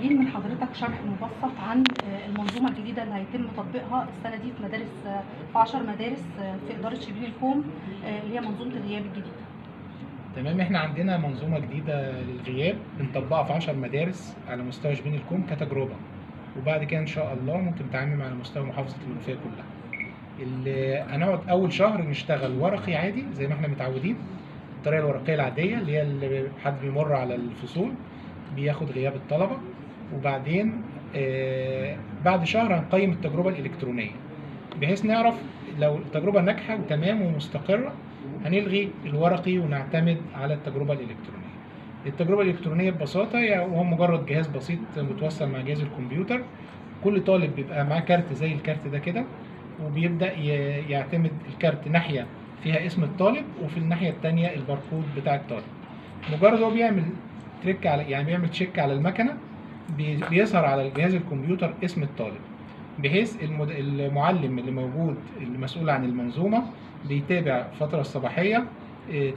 محتاجين من حضرتك شرح مبسط عن المنظومة الجديدة اللي هيتم تطبيقها السنة دي في مدارس، في 10 مدارس في إدارة شبين الكوم، اللي هي منظومة الغياب الجديدة. تمام، احنا عندنا منظومة جديدة للغياب بنطبقها في 10 مدارس على مستوى شبين الكوم كتجربة، وبعد كده ان شاء الله ممكن تعمم على مستوى محافظة المنوفية كلها. اللي هنقعد اول شهر نشتغل ورقي عادي زي ما احنا متعودين، الطريقة الورقية العادية اللي هي اللي حد بيمر على الفصول بياخد غياب الطلبة، وبعدين بعد شهر هنقيم التجربة الإلكترونية بحيث نعرف لو التجربة ناجحة وتمام ومستقرة هنلغي الورقي ونعتمد على التجربة الإلكترونية. التجربة الإلكترونية ببساطة هو مجرد جهاز بسيط متوصل مع جهاز الكمبيوتر، كل طالب بيبقى معاه كارت زي الكارت ده كده، وبيبدأ يعتمد الكارت ناحية فيها اسم الطالب وفي الناحية التانية الباركود بتاع الطالب. مجرد هو بيعمل تريك على يعني بيعمل check على المكنة بيظهر على الجهاز الكمبيوتر اسم الطالب، بحيث المعلم اللي موجود المسؤول عن المنظومة بيتابع الفترة الصباحية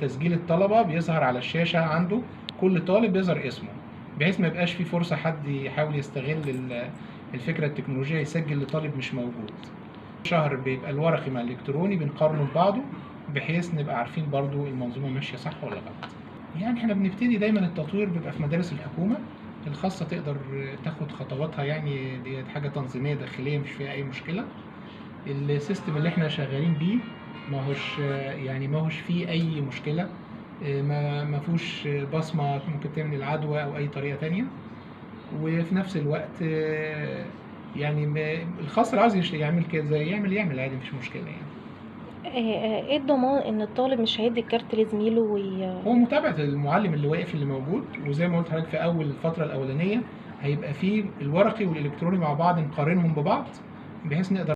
تسجيل الطلبة، بيظهر على الشاشة عنده كل طالب بيظهر اسمه، بحيث ما يبقاش في فرصة حد يحاول يستغل الفكرة التكنولوجية يسجل لطالب مش موجود. شهر بيبقى الورقي مع الإلكتروني بنقارنه ببعضه بحيث نبقى عارفين برضو المنظومة ماشية صح ولا غلط. يعني احنا بنبتدي دايما التطوير بيبقى في مدارس الحكومة، الخاصة تقدر تاخد خطواتها، يعني دي حاجة تنظيمية داخلية مش فيها أي مشكلة. ال system اللي احنا شغالين بيه ما هوش فيه أي مشكلة، ما فيهوش بصمة ممكن تعمل العدوى أو أي طريقة تانية. وفي نفس الوقت يعني الخاص اللي عاوز يعمل كده يعمل عادي، مفيش مشكلة. يعني ايه الضمان ان الطالب مش هيدي الكارت لزميله هو متابعة المعلم اللي واقف اللي موجود، وزي ما قلت لحضرتك في اول الفترة الاولانية هيبقى فيه الورقي والالكتروني مع بعض نقارنهم ببعض بحيث نقدر